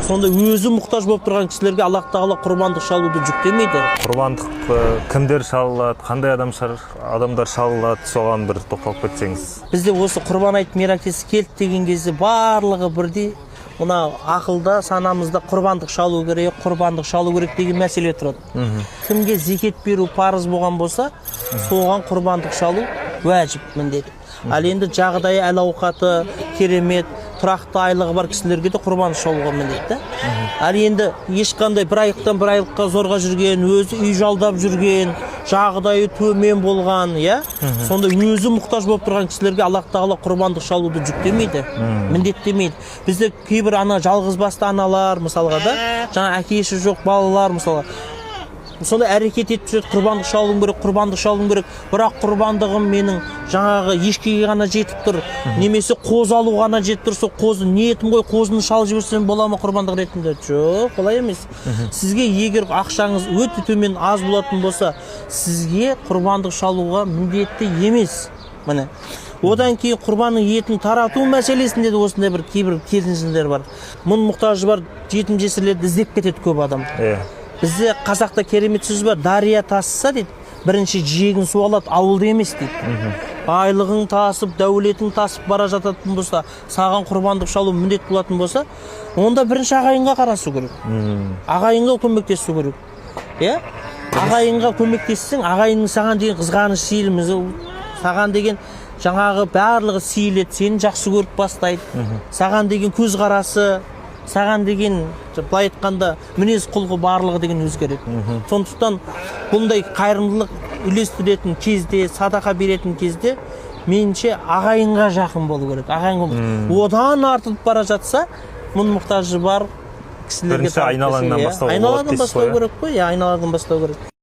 Сонда өзі мұқтаж болып тұрған кісілерге Аллах Тағала құрбандық шалуды жүктемейді. Құрбандық кімдер шалылады, қандай адамдар шалылады, соған бір тоқталып кетсеңіз. Бізде осы Құрбан айт мерекесі келді деген кезде барлығы бірдей мына ақылда, санамызда құрбандық шалу керек, құрбандық шалу керек деген мәселе тұрады. Кімге зекет беру парыз болған болса, соған құрбандық шалу уәжіп, міндет. Ал енді жағдайы, әл ауқаты керемет, тұрақты айлығы бар кісілерге де құрбандық шалуға міндет та. Ал енді ешқандай бір айлықтан бір айлыққа зорға жүрген, өзі үй жалдап жүрген, жағдайы төмен болған, иә, сонда өзі мұқтаж болып тұрған кісілерге Аллах Тағала құрбандық шалуды жүктемейді, міндеттемейді. Бізде кейбір ана, жалғыз басты аналар, мысалға да, жаңа әкесі жоқ балалар, мысалға, сондай әрекет етіп жүреді: құрбандық шалуым керек, құрбандық шалуым керек, бірақ құрбандығым менің жаңағы ешкіге ғана жетіп тұр немесе қозы алу ғана жетіп тұр, сол қозы ниетім ғой, қозыны шалып жіберсем бола ма құрбандық ретінде? Жоқ, олай емес. Сізге егер ақшаңыз өте төмен, аз болатын болса, сізге құрбандық шалуға міндетті емес. Міне, одан кейін құрбанның етін тарату мәселесінде де осындай бір кейбір келісімдер бар. Мұң мұқтажы бар жетім жесірлерді іздеп кетеді көп адам. Бізде, қазақта керемет сөз бар: дария тасыса дейді, бірінші жиегін су алады, ауылды емес дейді. Байлығың тасып, дәулетің тасып бара жататын болса, саған құрбандық шалу міндет болатын болса, онда бірінші ағайынға қарасу керек, ағайынға көмектесу керек, иә. Ағайынға көмектессең, ағайынның саған деген қызғаныш сейілімі, саған деген жаңағы барлығы сейіледі, сені жақсы көріп бастайды, саған деген көзқарасы, саған деген, былай айтқанда, мінез құлқы, барлығы деген өзгереді. Сондықтан бұндай қайырымдылық үлестіретін кезде, садақа беретін кезде, меніңше, ағайынға жақын болу керек, ағайынға. Одан артылып бара жатса, мұң мұқтажы бар кісілерге Бірінші таратып айналаңнан берсе, иә. бастауға болады Айналадан дейсіз бастау ғой, иә? керек қой, иә, айналадан бастау керек.